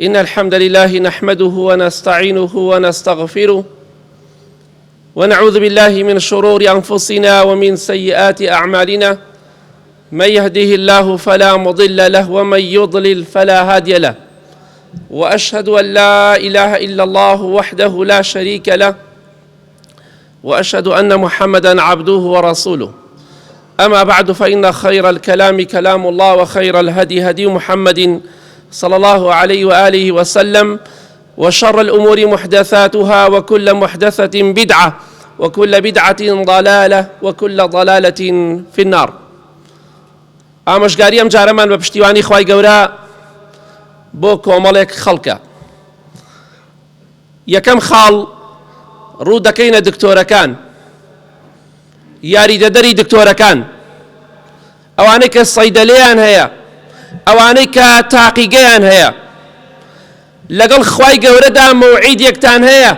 إن الحمد لله نحمده ونستعينه ونستغفره ونعوذ بالله من شرور أنفسنا ومن سيئات أعمالنا من يهده الله فلا مضل له ومن يضلل فلا هادي له وأشهد أن لا إله إلا الله وحده لا شريك له وأشهد أن محمدا عبده ورسوله أما بعد فإن خير الكلام كلام الله وخير الهدي هدي محمد صلى الله عليه وآله وسلم وشر الأمور محدثاتها وكل محدثة بدعة وكل بدعة ضلالة وكل ضلالة في النار ئامۆژگاری ئەم جارەمان بە پشتیوانی خوای گەورە بۆ کۆمەڵێک خەڵکە یەکەم خاڵ ڕوو دەکەینە دکتۆرەکان یاریدەدەری دکتۆرەکان ئەوانەی کە سەیدەلێیان هەیە ئەوانەی کە تاقیگەیان هەیە لەگەڵ خوای گەورەدا مەوعیدێکتان هەیە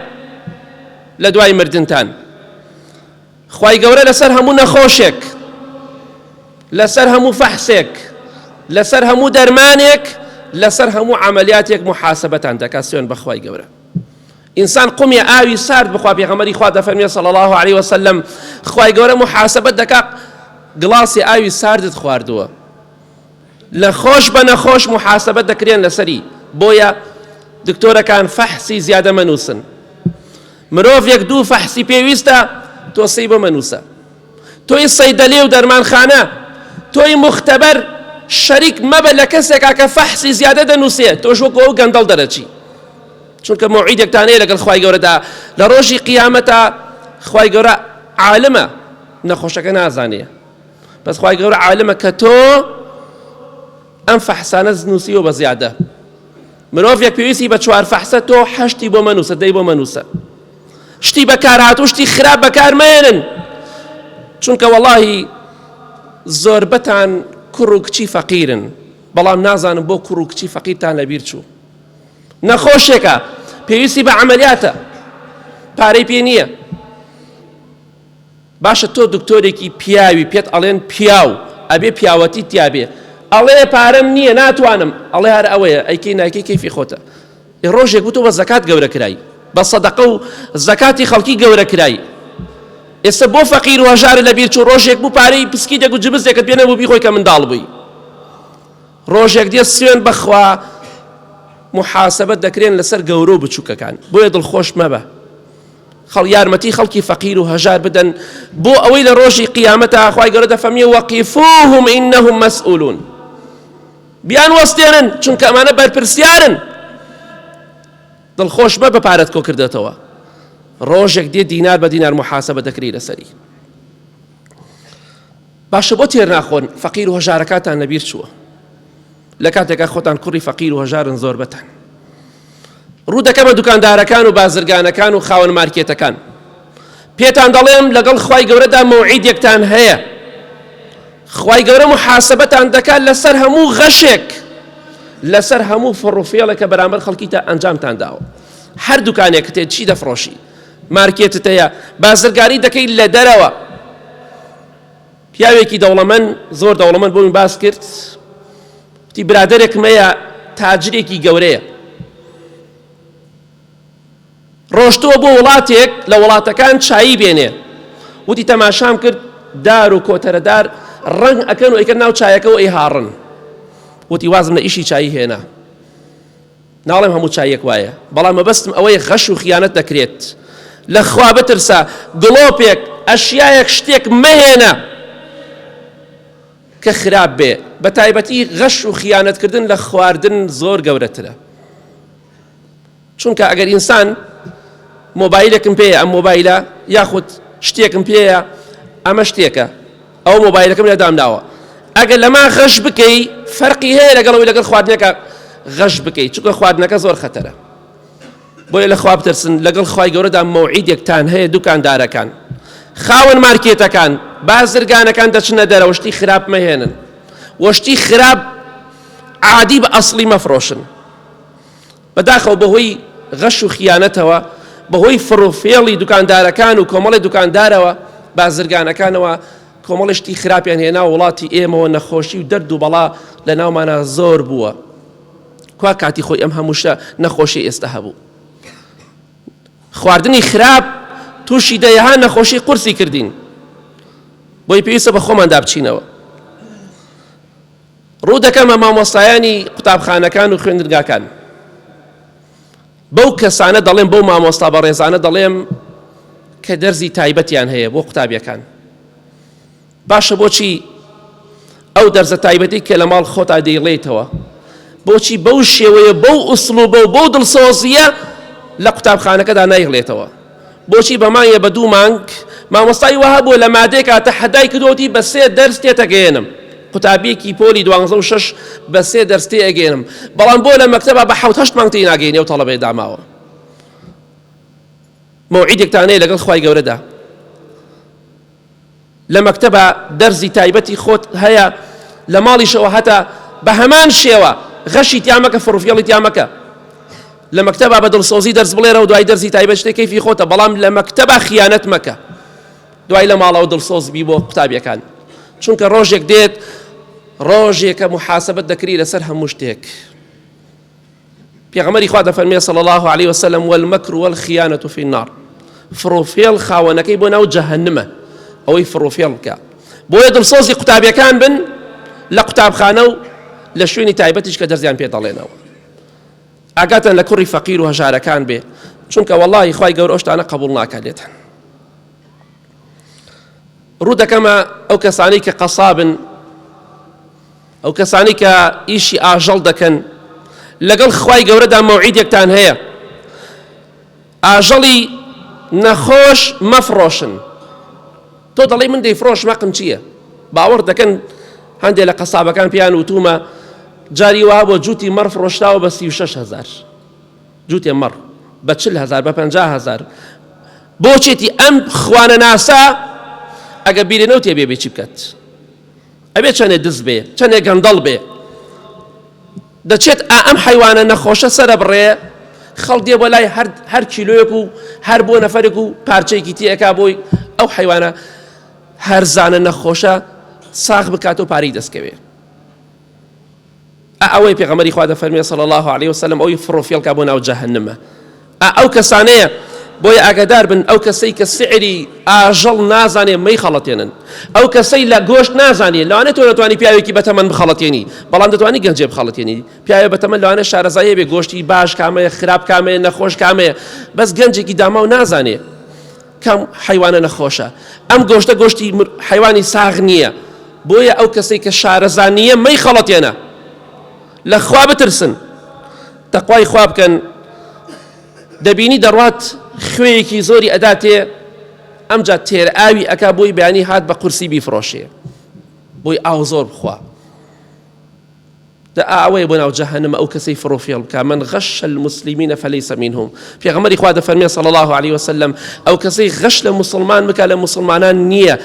لە دوای مردنتان خوای گەورە لەسەر هەموو نەخۆشێک لەسەر هەموو فەحسێک لەسەر هەموو دەرمانێک لەسەر هەموو عملیاتێک محاسبەتان دەکات سوێن بەخوای گەورە ئینسان قومی ئاوی سارد بخوا پێغەمبەری خوا دەفەرمێ صلی الله علیه وسلم خوای گەورە محاسبەت دەکات گڵاسی ئاوی ساردت خواردووە لە خۆش بە نەخۆش محاسبە دەکرێن لەسەری بۆیە دکتۆرەکان فەحسی زیادە مەنووسن مرۆڤێک دوو فەحسی پێویستە تۆ سێی بۆ مەنووسە تۆی سەیدەلێ و دەرمانخانە تۆی مختبەر شەریک مەبە لە کەسێکا کە فەحسی زیادە دەنووسێ تۆش وەکو ئەو گەندەڵ دەرەچی چونکە مەوعیدێکتان هەیە لەگەڵ خوای گەورەدا لە ڕۆژی قیامەتا خوای گەورە عالمە نەخۆشەکە نازانێ بەس خوای گەورە عالمە کە تۆ ئەم فەحسانە نووسیوە بە زیادە مرۆڤێک پێویستی بە چوار فەحسە تۆ حەشتی بۆ مەنووسە دەی بۆ مەنووسە شتی بەکارهاتوو شتی خراپ بەکار مەێنن چونکە وەڵاهی زۆربەتان کوڕ و کچی فەقیرن بەڵام نازانم بۆ کوڕ و کچی فەقیرتان لەبیر چوو نەخۆشێکە پێویستی بە عملیاتە پارەی پێ نییە باشە تۆ دکتۆرێکی پیاوی پێت ئەڵێن پیاو ئەبێ پیاوەتی تیابێ ئەڵێ پارەم نییە ناتوانم ئەڵێ هەر ئەوەیە ئەیکەی نایکەی کەیفی خۆتە ئێ ڕۆژێک بوو تۆ بە زەکات گەورە کرای بە سەدەقە و زەکاتی خەڵکی گەورە کرای ئێستا بۆ فەقیر و هەژارە لەبیر چوو ڕۆژێک بوو پارەی پسکیتێک و جبزێکت پێ نەبوو بیخۆی کە منداڵ بووی ڕۆژێک دێ سوێن بەخوا محاسبە دەکرێن لەسەر گەورە و بچووکەکان بۆیە دڵخۆش مەبە خەڵ یارمەتی خەڵکی فەقیر و هەژار بدەن بۆ ئەوەی لە ڕۆژی قیامەتا خوای گەورە دەفەرموێ وەقیفوهم ئینهم مەسئولون بیان وەستێنن چونکە ئەمانە بەرپرسیارن دڵخۆش مە بە پارەت کۆ کردێتەوە ڕۆژێک دێ دینار بە دینار محاسبە دەکری لەسەری باشە بۆ تێر ناخۆن فەقیر و هەژارەکانتان لەبیر چووە لە کاتێکا خۆتان کوڕی فەقیر و هەژارن زۆربەتان ڕوو دەکەمە دوکاندارەکان و بازرگانەکان و خاوەن مارکێتەکان پێتان دەڵێم لەگەڵ خوای گەورەدا مەوعیدێکتان هەیە خوای گەورە محاسبەتان دەکات لەسەر هەموو غەشێک لەسەر هەموو فڕوفێڵێک کە بەرامبەر خەڵکی تا ئەنجامتان داوە هەر دوکانێکت هەیە چی دەفرۆشی مارکێتت هەیە بازرگانی دەکەی لە دەرەوە پیاوێکی دەوڵەمەند زۆر دەوڵەمەند بۆم باس کرد وتی برادەرێکم هەیە تاجرێکی گەورەیە ڕۆشتووە بۆ وڵاتێک لە وڵاتەکان چایی بێنێ وتی تەماشام کرد دار و کۆتەرەدار ڕەنگ ئەکەن و ئەیکەن ناو چایەکە و ئەیهاڕن وتی وازم لە ئیشی چایی هێنا ناڵێم هەموو چاییەک وایە بەڵام مەبەستم ئەوەیە غەش و خیانەت دەکرێت لە خوا بترسە گڵۆپێک ئەشیایەک شتێک مەهێنە کە خراپ بێ بە تایبەتی غەش و خیانەتکردن لە خواردن زۆر گەورەترە چونکە ئەگەر ئینسان مۆبایلێکم پێیە ئەم مۆبایلە یاخود شتێکم پێیە ئەمە شتێکە ئەو مۆبایلەکەم لە دامناوە ئەگەر لەما غەش بکەی فەرقی هەیە لەگەڵ ئەوەی لەگەڵ خواردنەکە غەش بکەی چونکە خواردنەکە زۆر خەتەرە بۆیە لە خوا بترسن لەگەڵ خوای گەورەدا مەوعیدێکتان هەیە دوکاندارەکان خاوەن مارکێتەکان بازرگانەکان دەچنە دەرەوە شتی خراپ مەهێنن وەشتی خراپ عادی بە ئەسڵی مەفرۆشن بەداخەوە بەهۆی غەش و خیانەتەوە، بەهۆی فڕوفێڵی دوکاندارەکان و کۆمەڵی دوکاندارەوە، بازرگانەکانەوە کۆمەڵی شتی خراپیان هێنا وڵاتی ئێمەوە نەخۆشی و دەرد و بەڵا لە ناومانا زۆر بووە. کوا کاتی خۆی ئەم هەمووشە نەخۆشی ئێستا هەبوو؟ خواردنی خراپ تووشی دەیەها نەخۆشی قورسی کردین. بۆی پێویستە بە خۆماندا بچینەوە. ڕوو دەکەمە مامۆستایانی قوتابخانەکان و خوێندنگاکان. بەو کەسانە دەڵێم، بەو مامۆستا بەڕێزانە دەڵێم کە دەرزی تایبەتیان هەیە بۆ قوتابیەکان. باشە بۆچی ئەو دەرزە تایبەتی کە لە ماڵ خۆتا دەیڵێیتەوە بۆچی بەو شێوەیە بەو ئوسلوبە و بەو دڵسۆزییە لە قوتابخانەکەدا نایڵێتەوە؟ بۆچی بە مانگێ بە دوو مانگ مامۆستای وەها بووە لە مادەیەکا تەحەدای کردووەتی بە سێ دەرس تێتەگەیەنم قوتابیەکی پۆلی دوانزە و شەش بە سێ دەرس تێ ئەگەیەنم بەڵام بۆ لە مەکتەبا بە حەوت هەشت مانگ تێی ناگەیەنێ و تەڵەبەیە داماوە مەوعیدێکتان هەیە لەگەڵ خوای گەورەدا لە مەکتەبا دەرزی تایبەتی خۆت هەیە لە ماڵیشەوە هەتا بە هەمان شێوە غەشی تیا مەکە فڕوفێڵی تیا مەکە لە مەکتەبا بە دڵسۆزی دەرس بڵێرەوە دوای دەرزی تایبەت شتێک کەیفی خۆتە بەڵام لە مەکتەبا خیانەت مەکە دوای لە ماڵەوە دڵسۆز بی بۆ قوتابیەکان چونکە ڕۆژێک دێت ڕۆژێکە محاسبەت دەکری لەسەر هەموو شتێک پێغەمبەری خوا دەفەرمێ صلی اللە علیە وسلم والمکر والخیانە فی النار فڕوفێڵ خاوەنەکەی بۆ ناو جەهەنمە ئەوەی فڕوفێڵ بکە بۆیە دڵسۆزی قوتابیەکان بن لە قوتابخانە و لە شوێنی تایبەتیش کە دەرزیان پێ دەڵێنەوە ئاگاتان لە کوڕی فەقیر و هەژارەکان بێ چونکە وەڵی خوای گەورە ئەو شتانە قبوڵ ناکات لێتان ڕوو دەکەمە ئەو کەسانەی کە قەسابن ئەو کەسانەی کە ئیشی ئاژەڵ دەکەن لەگەڵ خوای گەورەدا مەوعیدێکتان هەیە ئاژەڵی نەخۆش مەفڕۆشن تۆ دەڵێی من دەیفرۆش مەقم چییە باوەڕ دەکەن هەندێک لە قەسابەکان پێیان وتومە جاری وا بۆ جووتی مەڕ فڕۆشراوە بە 36 هزار جووتێ مەڕ بە 40 هزار بە 50 هزار بۆچێتی ئەم خوانە ناسا ئەگە بیرێ نەوتێ بێ بێ چی بکات ئەبێ چەنێ دز بێ چەنێ گەندەڵ بێ دەچێت ئا ئەم حەیوانە نەخۆشە سەرەبڕێ خەڵک دێ بۆ لای هەر هەر کیلۆیەک و هەر بۆ نەفەرێک و پارچەیەکی تێئەکا بۆی ئەو حەیوانە هەرزانە نەخۆشە ساغ بکات و پارەی دەستکەوێ ئا ئەوەی پێغەمبەری خوا دەفەرمێ صلی الله علیه وسلم ئەوی فڕۆفیڵکا بۆ ناو جەهەنمە ئا ئەو کەسانەیە بۆیە ئاگادار بن ئەو کەسەی کە سعری ئاژەڵ نازانێ مەیخەڵەتێنن ئەو کەسەی لە گۆشت نازانێ لەوانەیە تۆ نەتوانی پیاوێکی بەتەمەن بخەڵەتێنی بەڵام دەتوانی گەنجێ بخەڵەتێنی پیاوێ بەتەمەن لەوانەیە شارەزایی بێ گۆشتی باش کامەیە خراپ کامەیە نەخۆش کامەیە بەس گەنجێکی داماو نازانێ کام حەیوانە نەخۆشە ئەم گۆشتە گۆشتی حەیوانی ساغ نییە بۆیە ئەو کەسەی کە شارەزا نییە مەیخەڵەتێنە لە خوا بترسن تەقوای خوا بکەن دەبینی دەڕات خوێیەکی زۆری ئەداتێ ئەمجا تێر ئاوی ئەکا بۆی بەیانی هات بە قورسی بیفرۆشێ بۆی ئاو زۆر بخوا دە ئا ئەوەیە بۆ ناو جەهەنم ئەو کەسەی فڕوفێڵ بکا من غش المسلمین فلیس منهم پێغەمبەری خوا دەفەرمێ صلی الله علیه وسلم ئەو کەسەی غەش لە موسڵمان بکا لە موسڵمانان نییە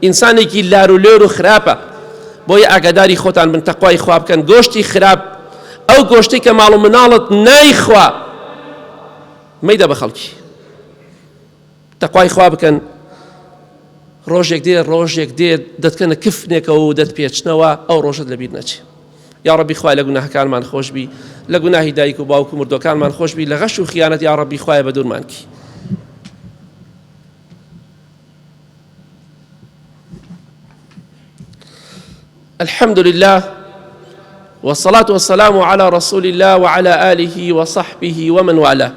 ئینسانێکی لار و لێر و خراپە بۆیە ئاگاداری خۆتان بن تەقوای خوا بکەن گۆشتی خراپ ئەو گۆشتی کە ماڵ و مناڵت نایخوا مەیدە بە خەڵکی تەقوای خوا بکەن ڕۆژێک دێ ڕۆژێک دێ دەتکەنە کفنێکەوە و دەتپێچنەوە ئەو ڕۆژەت لەبیر نەچێ یا ڕەبی خوای لە گوناهەکانمان خۆشبی لە گوناهی دایک و باوک و مردوەکانمان خۆشبی لە غەش و خیانەت یا ڕەبی خوایە بە دوورمان کی الحمد لله والصلاة والسلام على رسول الله وعلى آله وصحبه ومن والاه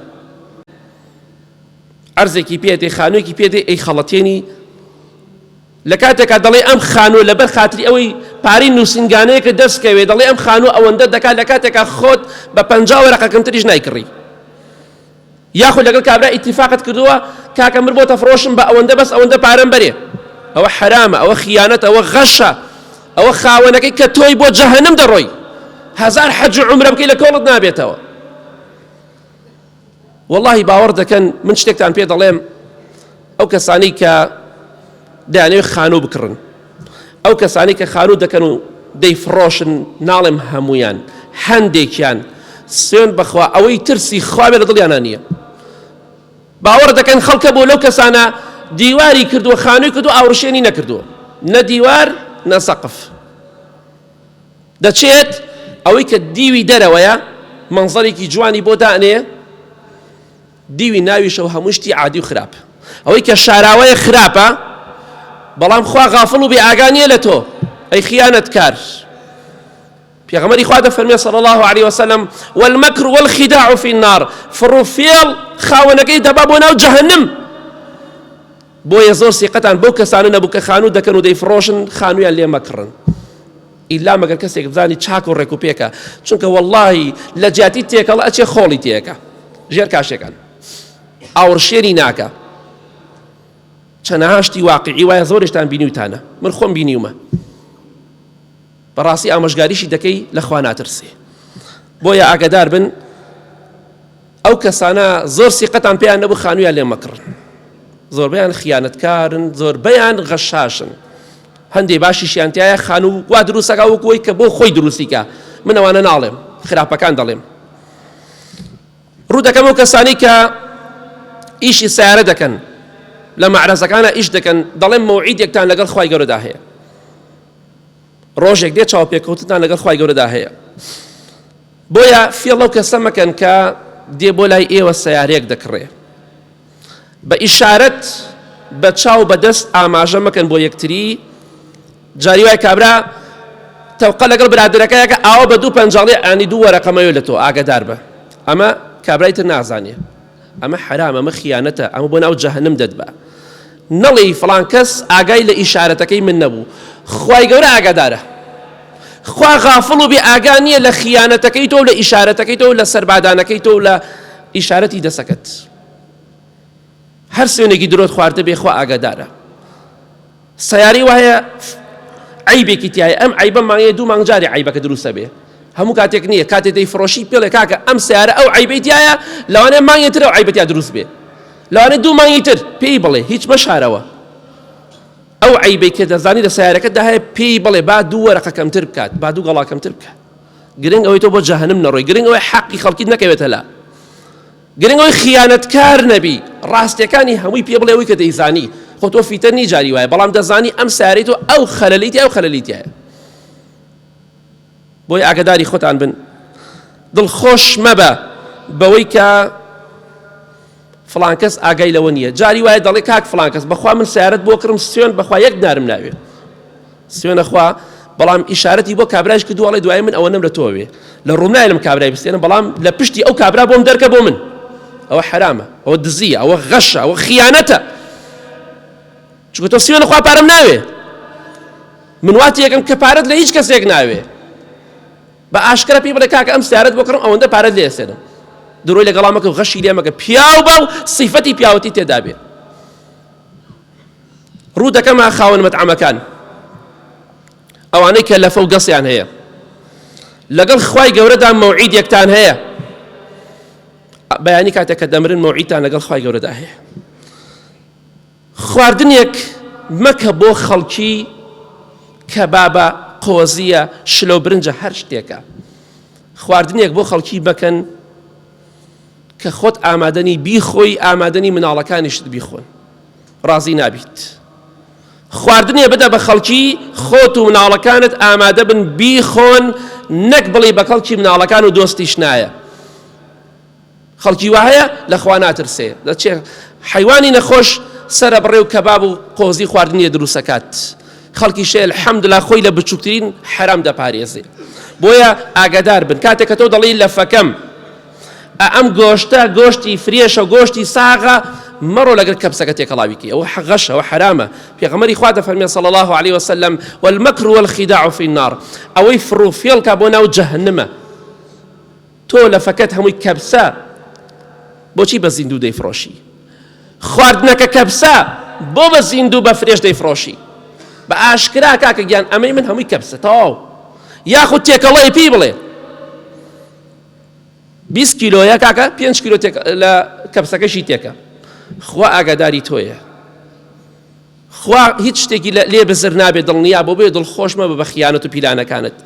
عەرزێکی پێ دێ خانوویەکی پێ دێ ئەیخەڵەتێنی لە کاتێکا دەڵێ ئەم خانووە لەبەر خاتری ئەوەی پارەی نووسینگانەیەکە دەست کەوێ دەڵێ ئەم خانوو ئەوەندە دەکات لە کاتێکا خۆت بە 50 وەرەقە کەمتریش نایکڕی یاخود لەگەڵ کابرا ئیتیفاقت کردووە کاکە مر بۆتە فڕۆشم بە ئەوەندە بەس ئەوەندە پارەم بەرێ ئەوە حرامە ئەوە خیانەت ئەوە غەشە ئەوە خاوەنەکەی کە تۆی بۆ جەهەنم دەڕۆی هەزار حەج و عومرە بکەی لە کۆڵت نابێتەوە وەڵاهی باوەڕ دەکەن من شتێکتان پێ دەڵێم ئەو کەسانەی کە دەیانەوێت خانوو بکڕن ئەو کەسانەی کە خانوو دەکەن و دەیفڕۆشن ناڵێم هەمویان هەندێکیان سوێن بەخوا ئەوەی ترسی خواێ لە دڵیانە نییە باوەڕ دەکەن خەڵکە بۆ لەو کەسانە دیواری کردووە خانووی کردو ئاوڕشێنی نەکردووە نە دیوار نە سەقف دەچێت ئەوەی کە دیوی دەرەوەیە. مەنزەرێکی جوانی بۆ دانێ دیوی ناویشەوە هەموو شتی عادی و خراپ ئەوەی کە شاراوەیە خراپە بەڵام خوا غافڵ و بێ ئاگا نییە لە تۆ ئەی خیانەتکار پێغەمبەری خوا دەفەرمێ صلی الله علیه وسلم والمکر والخداع فی النار فڕوفێڵ خاوەنەکەی دەبا بۆ ناو جەهەنم بۆیە زۆر سیقەتان بەو کەسانە نەبوو کە خانوو دەکەن و دەیفڕۆشن خانوویان لێ مەکڕن ئیلا مەگەر کەسێک بزانی چاک و ڕێک و پێکە چونکە وەڵڵاهی لە جیاتی تێکەڵ ئەچێ خۆڵی تێکە ژێر کاشێکان ئاوڕشێنی ناکە چەنەها شتی واقعی وایە زۆرشتان بینیوتانە من خۆم بینیومە بەڕاستی ئامۆژگاریشی دەکەی لەخوا ناترسێ بۆیە ئاگدار بن ئەو کەسانە زۆر سیقەتان پێیان نەبوو خانوویان لێ مەکڕن زۆربەیان خیانەتکارن زۆربەیان غەشاشن هەندێ باشیشیان تایە خانوو وا دروستەکە وەکو ئەوەی کە بۆ خۆی دروستیکە من ئەوانە ناڵێم خراپەکان دەڵێم ڕوو دەکەم ئەو کەسانی کە ئیشی سیارە دەکەن لە مەعرەزەکانە ئیش دەکەن دەڵێم مەوعیدێکتان لەگەڵ خوای گەورەدا هەیە ڕۆژێک دێ چاوپێکەوتنتان لەگەڵ خوای گەورەدا هەیە بۆیە فێڵ لەو کەسە مەکەن کە دێ بۆ لای ئێوە سیارەیەک دەکڕێ بە ئیشارەت بە چاو بە دەست ئاماژە مەکەن بۆ یەکتری جاری وای کابرا تەوقە لەگەڵ برادەرەکەیەکە ئاوە بە دوو پەنجاڵی ئانی دوو وەرەقەمەوێ لە تۆ ئاگدار بە ئەمە کابرای تر نازانێ ئەمە حەرامە ئەمە خیانەتە ئەمە بۆ ناو جەهەنم دەتبا نەڵێی فڵان کەس ئاگای لە ئیشارەتەکەی من نەبوو خوای گەورە ئاگادارە خوا غافڵ و بێ ئاگا نییە لە خیانەتەکەی تۆ و لە ئیشارەتەکەی تۆ و لە سەربادانەکەی تۆ و لە ئیشارەتی دەسەکەت هەر سوێنێکی درۆت خواردە بێ خوا ئاگادارە سەیارەی وا هەیە عەیبێکی تایە ئەم عەیبە مانگێ دوو مانگ جارێ عەیبەکە دروستە بێ هەموو کاتێک نییە کاتێ دەیفرۆشی پێڵێ کاکە ئەم سیارە ئەو عەیبەی تایە لەوانەیە مانگێ تر ئەو عەیبە تیا دروست بێ لەوانەیە دوو مانگی تر پێی بڵێ هیچ مەشارەوە ئەو عەیبەی کە دەزانی لە سیارەکەدا هەیە پێی بڵێ با دوو وەرەقە کەمتر بکات با دوو گەڵا کەمتر بکات گرنگ ئەوەی تۆ بۆ جەهەنم نەڕۆی گرنگ ئەوەی حەقی خەڵکیت نەکەوێتە لا گرنگ ئەوەی خیانەتکار نەبی ڕاستیەکانی هەمووی پێ بڵێ ئەوەی کە دەیزانی خۆ تۆ فیتەر نی جاری وایە بەڵام دەزانی ئەم سارەی تۆ ئەو خەلەلی تیا ئەو خەلەلی تیایە بۆی ئاگداری خۆتان بن دڵخۆش مەبە بەوەی کە فلان کەس ئاگای لەوە نییە جاری وایە دەڵێ کاک فلان کەس بەخوا من سیارەت بۆ کڕم سوێن بەخوا یەک دارم ناوێ سوێنە خوا بەڵام ئیشارەتی بۆ کابرایش کردووە ئەڵێ دوایی من ئەوەنەم لە تۆ وێ لە ڕووم نایەلم کابرای بستێنم بەڵام لە پشتی ئەو کابرا بۆم دەرکە بۆ من ئەوە حرامە ئەوە دزیە ئەوە غەشە ئەوە خیانەتە چونکە تۆ سوێنە خوا پارەم ناوێ من وا تێکم کە پارەت لە هیچ کەسێک ناوێ بە ئاشکرا پێی بڵێ کاکە ئەم سیارەت بۆ کڕم ئەوەندە پارەت لێ ئەسێنم درۆی لەگەڵا مەکە و غەشی لێ مەکە پیاو بە و سیفەتی پیاوەتی تێدا بێ ڕوو دەکەمە خاوەن مەتعەمەکان ئەوانەی کە لەفە و گەسیان هەیە لەگەڵ خوای گەورەدا مەوعیدێکتان هەیە بەیانی کاتێک کە دەمرن مەوعیدتان لەگەڵ خوای گەورەدا هەیە خواردنێک مەکە بۆ خەڵکی کەبابە قۆزیە شلۆ برنجە هەر شتێکە خواردنێک بۆ خەڵکی بکەن کە خۆت ئامادەنی بیخۆی ئامادەنی مناڵەکانیشت بیخۆن ڕازی نابیت خواردنێ بدە بە خەڵکی خۆت و مناڵەکانت ئامادە بن بیخۆن نەک بڵێ بە کەڵکی مناڵەکان و دۆستیش نایە خەڵکی وا هەیە لە خوا ناترسێ دەچێ حیوانی نەخۆش سەرە بڕێ و کەباب و قۆزی خواردنیە دروستەکات خەڵکی شێ الحمدلله خۆی لە بچووکترین حرام دەپارێزێ بۆیە ئاگادار بن کاتێک کە تۆ دەڵێی لەفەکەم ئەم گۆشتە گۆشتی فرێشە گۆشتی ساغە مەڕۆ لەگەر کەپسەکە تێکەڵاوی کەی ئەوە غەشە ئەوە حەرامە پێغەمبەری خوا دەفەرمێ صلی الله علیه وسلم والمکر والخداع فی النار ئەوەی فڕ و فێڵکە بۆ ناو جەهەنمە تۆ لەفەکەت هەمووی کەپسە بۆچی بە زیندوو دەیفرۆشی خواردنەکە کەپسە بۆ بە زیندوو بە فرێش دەیفرۆشی بە ئاشکرا کاکە گیان ئەمەی من هەمووی کەپسە تەواو یاخود تێکەڵەی پێی بڵێ 20 کیلۆیە کاکە 5 کیلۆ لە کەپسەکەشی تێکە خوا ئاگاداری تۆیە خوا هیچ شتێکی لێ بزر نابێت دڵنیا بۆ بێ دڵخۆش مەبە بە خیانەت و پیلانەکانت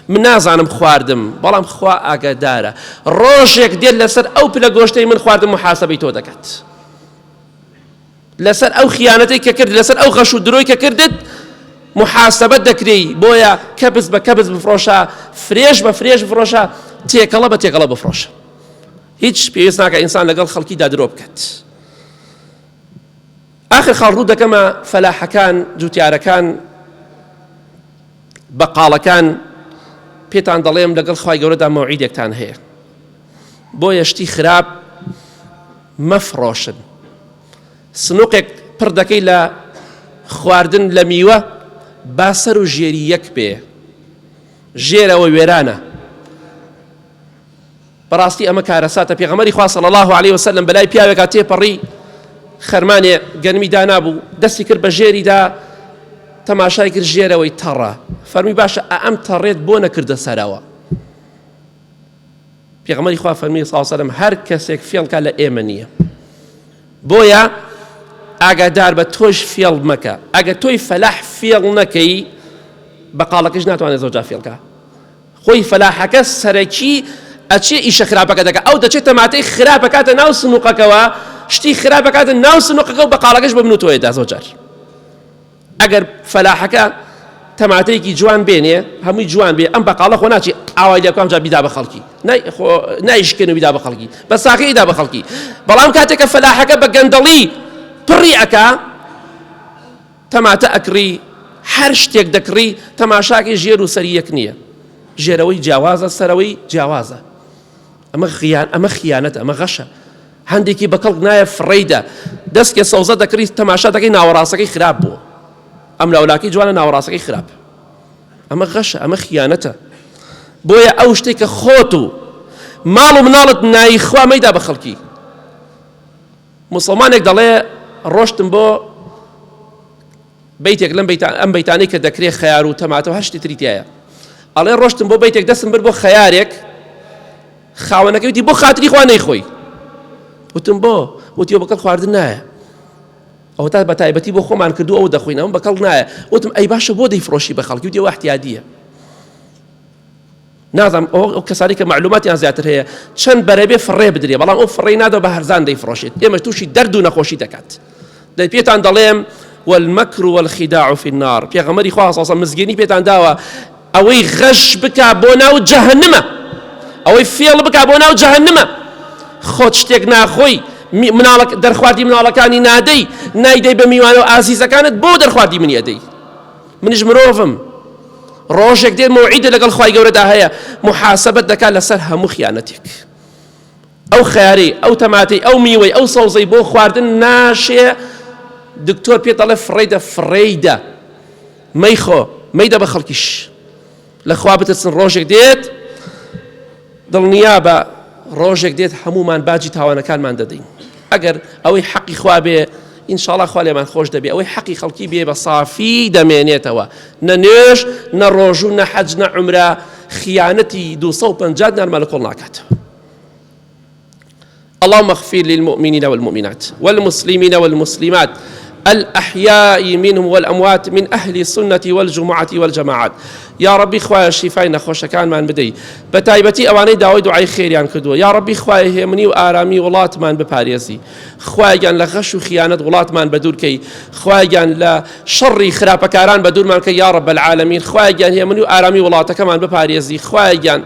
من نازانم خواردم بەڵام خوا ئاگادارە ڕۆژێک دێت لەسەر ئەو پلە گۆشتەی من خواردم محاسبەی تۆ دەکات لەسەر ئەو خیانەتەی کە کرد لەسەر ئەو غەش و درۆی کە کردت محاسبەت دەکرێی بۆیە کەبس بە کەبس بفرۆشە فرێش بە فرێش بفرۆشە. تێکەڵە بە تێکەڵە بفرۆشە. هیچ پێویست ناکە ئینسان لەگەڵ خەڵکیدا درۆ بکات. ئاخر خاڵ ڕوو دەکەمە فەلاحەکان، جوتیارەکان، بەقاڵەکان، پێتان دەڵێم لەگەڵ خوای گەورەدا مەوعیدێکتان هەیە. بۆیە شتی خراپ مەفڕۆشن. سنوقێک پڕ دەکەی لە خواردن لە میوە با سەر و ژێری یەک بێ. ژێرەوە وێرانە. بەڕاستی ئەمە کارەساتە پێغەمبەری خوا صلی اللە علیە وسلم بەلای پیاوێکا تێپەڕی خەرمانێ گەنمی دانابوو دەستی کرد بە ژێریدا تەماشای کرد ژێرەوەی تەڕە فەرمی باشە ئەم تەڕێت بۆ نەکردە سەرەوە پێغەمبەری خوا فەرمی صلی اللە علیه وسلم هەر کەسێک فێڵکە لە ئێمە نییە بۆیە ئاگادار بە تۆش فێڵ مەکە ئەگە تۆی فەلاح فێڵ نەکەی بەقاڵەکەش ناتوانێت زۆر جا فێڵکە خۆی فەلاحەکە سەرەکی ئەچێ ئیشە خراپەکە دەکا ئەو دەچێت تەماتەی خراپ ئەکاتە ناو سنوقەکەوە شتی خراپ ئەکاتە ناو سنوقەکە و بەقاڵەکەش بە من و تۆیەدا زۆر جار ئەگەر فەلاحەکە تەماتەیەکی جوان بێنێ هەمووی جوان بێ ئەم بەقاڵە خۆ ناچی ئاوای لێ بکەم جا بیدا بە خەڵکی نایشکێن و بیدا بە خەڵکی بە ساقی دا بە خەڵکی بەڵام کاتێک کە فەلاحەکە بە گەندەڵی پڕی ئەکا تەماتە ئەکڕی هەر شتێک دەکڕی تەماشاکەی ژێر و سەری یەک نییە ژێرەوەی جیاوازە سەرەوەی جیاوازە ئەمە خیان ئەمە خیانەت ئەمە غەشە هەندێکی بە کەڵک نایە فڕیدە دەستکێ سەوزە دەکڕی تەماشا دەکەی ناوەڕاستەکەی خراپ بووە ئەم لاولاکەی جوانە ناوەڕاستەکەی خراپ ئەمە غەشە ئەمە خیانەتە بۆیە ئەو شتێک کە خۆت و ماڵ و مناڵت نایخوا مەیدا بە خەڵکی موسڵمانێک دەڵێ ڕۆشتم بۆ بەیتێک لەم بەیتان ئەم بەیتانەی کە دەکرێ خەیار و تەماتە و هەر شتی تری تایە ئەڵێ ڕۆشتم بۆ بەیتێک دەستم برد بۆ خەیارێک خاوەنەکەی وتی بۆ خاتری خوا نەیخۆی وتم بۆ وتی بەکەڵ خواردن نایە ئەوە تا بە تایبەتی بۆ خۆمان کردو ئەو دەخۆین ئەوم بەکەڵ نایە وتم ئەی باشە بۆ دەیفرۆشی بە خەڵکی وتی ئەوە احتیادیە نازانم ئەو کەسانی کە مەعلوماتیان زیاتر هەیە چەند بەرەبێ فڕێ بدرێ بەڵام ئەو فڕێی نادەوە بە هەرزان دەیفرۆشێت ئێمە تووشی دەرد و نەخۆشی دەکات دەی پێتان دەڵێم والمکر والخداع في النار پێغەمبەری خوا صلی الله مزگێنی پێتان داوە ئەوەی غەش بکا بۆ ناو جەهەنمە ئەوەی فێڵ بکا بۆ ناو جەهەنمە خۆت شتێک ناخۆی مناڵک دەرخواردی مناڵەکانی نادەی نایدەی بە میوانە و ئازیزەکانت بۆ دەرخواردی منی ئەدەی منیش مرۆڤم ڕۆژێک دێت مەوعیدە لەگەڵ خوای گەورەدا هەیە محاسبەت دەکات لەسەر هەموو خیانەتێک ئەو خیارەی ئەو تەماتەی ئەو میوەی ئەو سەوزەی بۆ خواردن ناشێ دکتۆر پێت دەڵێ فڕێیدە فڕێیدە مەیخۆ مەیدە بە خەڵکیش لەخوا بترسن ڕۆژێک دێت دڵنیابە ڕۆژێک دێت هەموومان باجی تاوانەکانمان دەدەین ئەگەر ئەوەی حەقی خوا بێ ئینشاڵا خوا لێمان خۆش دەبێ ئەوەی حەقی خەڵکی بێ بە سافی دەمێنێتەوە نە نوێژ نە ڕۆژوو نە حەج نە عومرە خیانەتی 250 دینارمان لە کۆڵ ناکاتەوە اللهم اغفر للمؤمنين والمؤمنات والمسلمين والمسلمات الأحياء منهم والأموات من أهل السنة والجمعة والجماعات یا ڕەبی خوایە شیفای نەخۆشەکانمان بدەی بە تایبەتی ئەوانەی داوای دوعای خێریان کردووە یا ڕەبی خوایە هێمنی و ئارامی وڵاتمان بپارێزی خوایە گیان لە غەش و خیانەت وڵاتمان بەدوورکەی خوایە گیان لە شەڕی خراپەکاران بەدوورمان کە یا رب العالمین خوایە گیان هێمنی و ئارامی وڵاتەکەمان بپارێزی خوایە گیان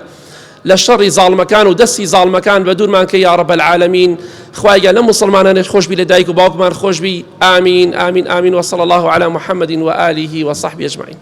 لە شەڕی زاڵمەکان و دەستی زاڵمەکان بە دوورمان کە یا رب العالمین خوایە گیان لەم موسڵمانانەش خۆشبی لە دایک و باوکمان خۆشبی ئامین ئامین ئامین وصلی الله علی محمد و آله و صحبه اجمعین.